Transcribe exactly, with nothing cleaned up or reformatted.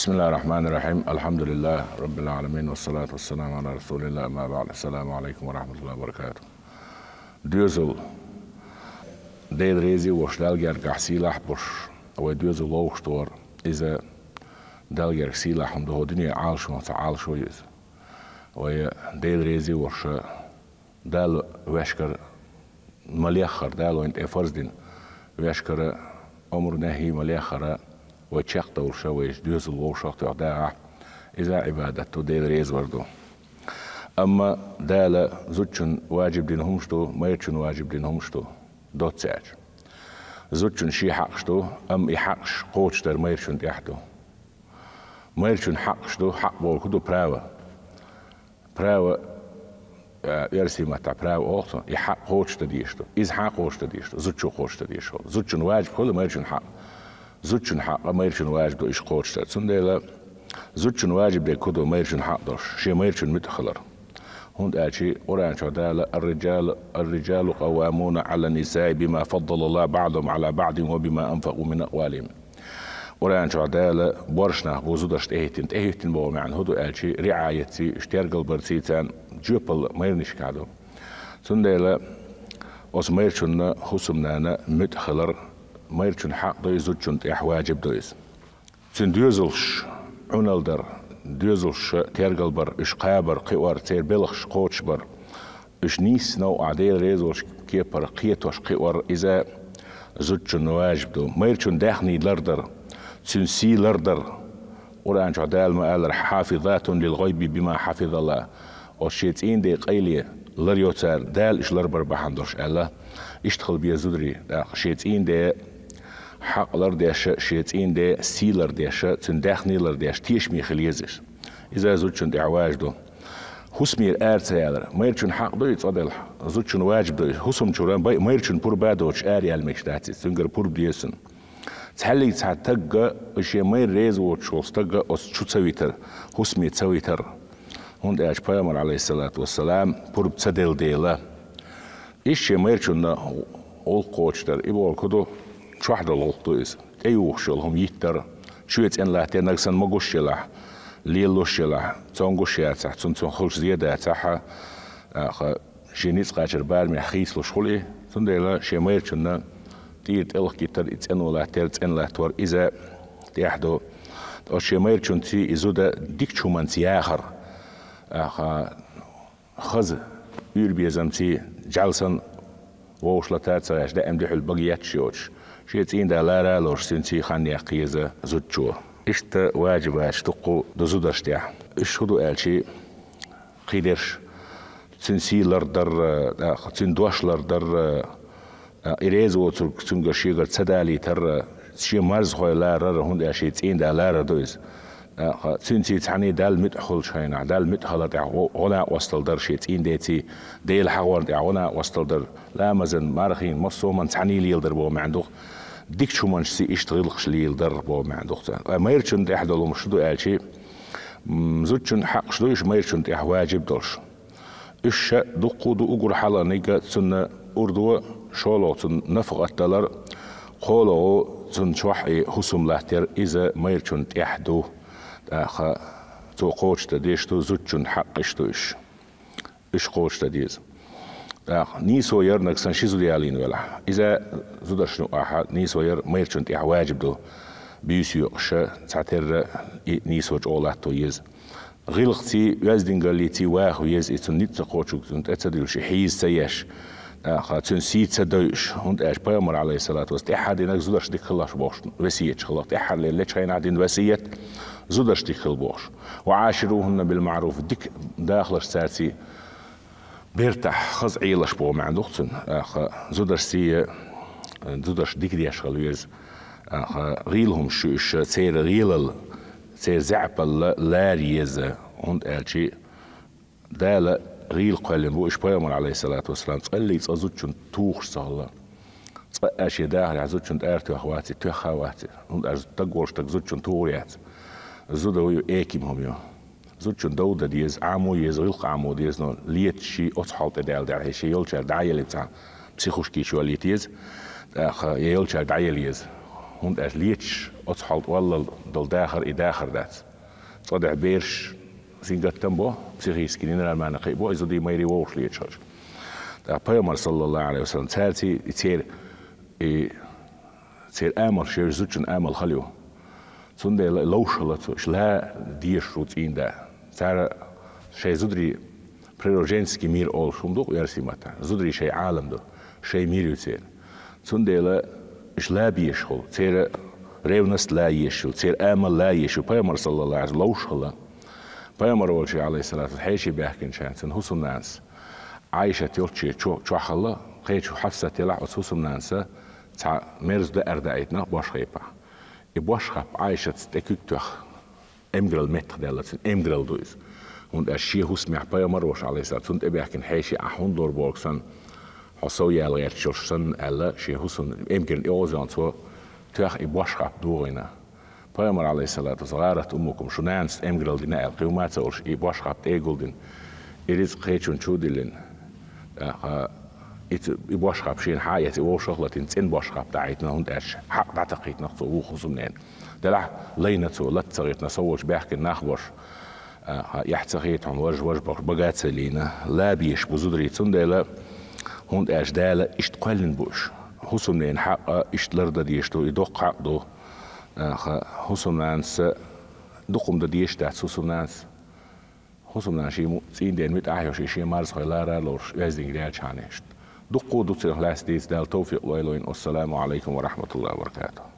بسم الله الرحمن الرحيم. الحمد لله رب العالمين، والصلاة والسلام على رسول الله، أما بعد. السلام عليكم ورحمة الله وبركاته. Доьзал, Дела реза волуш, Далла гергахь сийлахь болуш, вай доьзал вовшахтохар, иза Далла гергахь сийлахь хӀума ду, хӀокху дуьненан Ӏалашонца Ӏалашо ю иза. Вай Дела реза волуш, Дала ваьшкара ма леххара, Дала вайна тӀе фарз дина, ваьшкара омра-нахӀи ма леххара, вай чекхдовлуш, вай доьзал вовшахтоьхна дагахь, иза Ӏибадат ду, Дела резавар ду. Амма Дала зудчунна важиб дина хӀумаш ду, майрачунна важиб дина хӀумаш ду, доцца аьлча. Зудчунна шен хьакъаш ду, амма и хьакъаш кхочушдар майрачунна тӀехь ду. Майрачунна хьакъаш ду, хьакъ бохург хӀун ду? Право. Право, а, оьрсийн маттахь право олу цунах, и хьакъ кхочушдан дезаш ду. Иза хьан кхочушдан дезаш ду? Зудчо кхочушдан дезаш хӀума ду. Зудчунна важиб хуьлу майрачунна хьакъ. Зудчунна хьакъ а, майрачунна важиб ду уьш кхочушдар. Цундела зудчунна важиб дерг хӀун ду, майрачунна хьакъ долуш, шен майрачунна муьтӀахь хилар. ХӀунда аьлча Къуръан чохь Дала: «الرجال، الرجال قوامون على النساء بما فضل الله بعضهم على بعض وبما أنفقوا من أموالهم». Къуръан чохь Дала боьрша нах бу зударшна тӀехӀиттина. ТӀехӀиттина боху маьӀна хӀун ду аьлча, риӀаятций, уьш тергал барций царна жоьпалла майранашкахь ду. Цундела оцу майрачунна хӀусамнана муьтӀахь хилар майрачунна хьакъ ду, иза зудчунна тӀехь важиб ду иза. Цуьнан доьзалш Ӏуналла дар, доьзалш тергал бар, уьш кхабар, кхиор, церан белхаш кхочушбар, уьш нийса новкъахь Дела реза волчу кепара кхетош кхиор, иза зудчунна важиб ду. Майрачун даьхний лардар, цуьнан сий лардар. Къуръан чохь Дала ма-аллара: «حافظات للغيب بما حفظ الله». Оцу шен цӀийнан ден къайле лар йо цара, Дала уьш ларбар бахьана долуш аьлла. Иштта хила беза зударий, тӀаккха шен цӀийнан ден хьакъ лардеш, шен цӀийнан ден сий лардеш, цуьнан даьхний лардеш, тешаме хила еза иза. Иза зудчунна тӀехь важа ду. ХӀусамера ара ца ялар. Майрачун хьакъ ду и цкъа делахь, зудчун важиб ду и. ХӀусам чуьра бай-, майрачун пурба а доцуш ара яла мегаш дац иза. Цуьнгара пурба деза цунна. Цхьаьллиг цхьа тагга, и шен майра реза воцуш волу стагга оцу чу ца витар, хӀусаме ца витар. ХӀунда аьлча Пайхамар, алейхиссалату вассалам, пурба ца делла дела. Иштта шен майрачунна гӀуллакх кхочушдар, и бохург хӀун ду, чохь долу гӀуллакх ду иза. ТӀеюхуш йолу хӀума йиттар, чоь цӀена латтор, нагахь санна ма гуш елахь, лелалуш елахь, цомгуш яцахь, цунна цунах хуьлуш зен дацахь, тӀаккха шен ницкъ кхачар барамехь хийцалуш хуьлу и. Цундела шен майрачунна тӀера тӀелхкиттар, и цӀено латтор, цӀена латтор, иза тӀехь ду. Оцу шен майрачунций и зуда дикачу хӀуманца яхар, тӀаккха хаза уьйр-безамций, жӀаьла санна вовшахлата а ца гӀеш, даим дуьхьал бага етташ йоцуш, шен цӀийнан да лара а лоруш, цуьнций хан яккха еза зудчо. Иштта важибаш дуккха ду зударшна тӀехь. Уьш хӀун ду аьлча, кхидерш, цуьнан сий лардар, тӀаккха цуьнан дош лардар, тӀаккха и реза воцург цуьнгара шегара ца далийтар, шен марзхой ларар, хӀунда аьлча шен цӀийнан да ларар ду иза. ТӀаккха цуьнций цхьаьний Далла муьтӀахь хуьлучу хенахь, Далла муьтӀахь хилар тӀехь гӀо-, гӀо-накъосталла дар шен цӀийнан деций, Дела хьахорна тӀехь гӀо-накъосталла дар, ламазан, мархийн, массо а хӀуманна цхьаьний леладар боху маьӀна ду-кх, дикачу хӀуманашций иштта гӀиллакхаш леладар боху маьӀна ду-кх цуьнан. Ткъа майрачунна тӀехь долу хӀумаш хӀун ду аьлча, м, зудчун хьакъаш ду уьш майрачунна тӀехь важиб долуш. Уьш ша дуккха а ду, уггар хьалхарниг цунна урдо, шолгӀа цунна нафакъат далар, кхоалгӀа цунна чохь и хӀусам латтор, иза майрачунна тӀехь ду. ТӀаккха цо кхочушдан дезаш ду, зудчун хьакъаш ду уьш. Уьш кхочушдан деза. ТӀаккха нийсо яр, нагахь санна ши зуда ялийна велахь, иза зударшна юкъахь нийсо яр майрачунна тӀехь важиб ду. Буьйса йоькъуш, цхьатерра и нийсо чӀогӀа латто еза. ГӀиллакхций, оьздангаллиций ваха веза и, цунна ницкъ ца кхочург цунна тӀе ца дуьллуш, и хьийза ца еш, тӀаккха цуьнан сий ца дойуш, хӀунда аьлча Пайхамар, алейхиссалату вассалам, тӀаьххьара динарг зударшна дика хилалаш бохуш весет хилла, тӀаьххьара леллачу хенахь дина весет зударшна дика хила бохуш. «وعاشروهن بالمعروف», дика дахалаш цаьрций бертахь хаза Ӏелаш боху маьӀна ду-кх цуьнан. ТӀаккха зударшций, зударшна дика деш хила веза. ТӀаккха гӀийла хӀумаш ю уьш, церан гӀелалла, церан заьӀапалла лара еза, хӀунда аьлча Дала гӀийла кхоьллина бу уьш, Пайхамар, алейхиссалату вассалам, цкъа а цкъа зудчун тухуш ца хилла. Цкъа а шен дахарехь зудчун тӀара тоьхна вац и, тоьхна а вац и. ХӀунда аьлча стаг волуш стаг зудчун тухур яц. Зуда ву ю, эким хӀума ю. Зудчун дов дан деза, Ӏамо еза, гӀиллакх Ӏамо деза, но леташ шен оцу хьал тӀе даьлла дӀа, шен йолчаьрга дӀа а елла цхьа психушки чу валийта еза, тӀаккха я йолчаьрга дӀа а елла еза. ХӀунда аьлча леташ оцу хьал тӀа валлал долу дахар и дахар дац. Цкъа дуьхьа бераш сингаттам бо, психически ненормально кхин а бо, и зударий, майрий вовшах леташ хилча. ТӀаккха Пайхамар, саллаллаху Ӏалайхи ва саллам, цаьрца и церан, и церан амал, шен зудчун амал хала ю. Цундела ловш хилла цо, уьш ла дезаш ву цӀийнда. Цара шайн зударий, природа женский мир олуш хӀума ду-кх оьрсийн маттахь. Зударий шайн Ӏалам ду, шайн мир ю церан. Цундела уьш ла безаш хуьлу, церан ревность ла езаш ю, церан амал ла езаш ю. Пайхамар, саллаллаху Ӏалайхи ва саллам, ловш хилла. Пайхамар волчу, Ӏалайхиссалату вассалам, хьеший баьхкинчу хенахь, цуьнан хӀусамнанас Ӏайшат йолчу чо-, чохь хилла, кхечу Хьафсат елахь оцу хӀусамнанаса цхьа мерза дан арадаийтина бошхапехь. И бошхап Ӏайшатца тӀе куьг тоьхна, эмгаралла меттахдаьлла цуьнан, эмгаралла ду иза. ХӀунда аьлча шен хӀусамехь Пайхамар волуш, Ӏалайхиссалам, цунна тӀебаьхкина хьеший, ахь хӀунда лор боху сан, хьо сов яла гӀерташ йолуш санна, аьлла, шен хӀусамна эмгарина оьгӀазонца тоьхна и бошхап дохийна. Пайхамар, Ӏалайхиссалату вассалам, гӀарат уммукум, шун нанас эмгаралла дина аьлла, кхин хӀума а ца олуш, и бошхап тӀе а гулдина, и рицкъ кхечунна чу а диллина. ТӀаккха и ц-, и бошхап шена хьа а эцна, и вовшах а латийна, цӀена бошхап дӀахьийтина, хӀунда аьлча хьакъ дӀатакхийтина-кх цо вукху хӀусамненан. Делахь лайна цо, латта ца гӀиртина, со волчу баьхкина нах бу уьш, а, хьан эхь ца хета хьуна, важа, важа бохуш, бага а ца лийна, ла безаш бу зударий. Цундела, хӀунда аьлча Дала иштта кхоьллина бу уьш. ХӀусамненан хьакъ а иштта лардан дезаш ду, и доккха хьакъ ду. А, ха-, хӀусамнанаса дукха хӀума дан дезаш дац хӀусамнанас. ХӀусамнана шен му-, цӀийнан ден муьтӀахь а йолуш, и шен марзхой лара а лоруш, оьздангалла яьлча хьанехьа. Дуккха а ду цунах лаьцна дийца, Дала тавфикъ лойла вайна. Ассаламу Ӏалайкум ва рахьматуллахӀи ва баракатухӀ.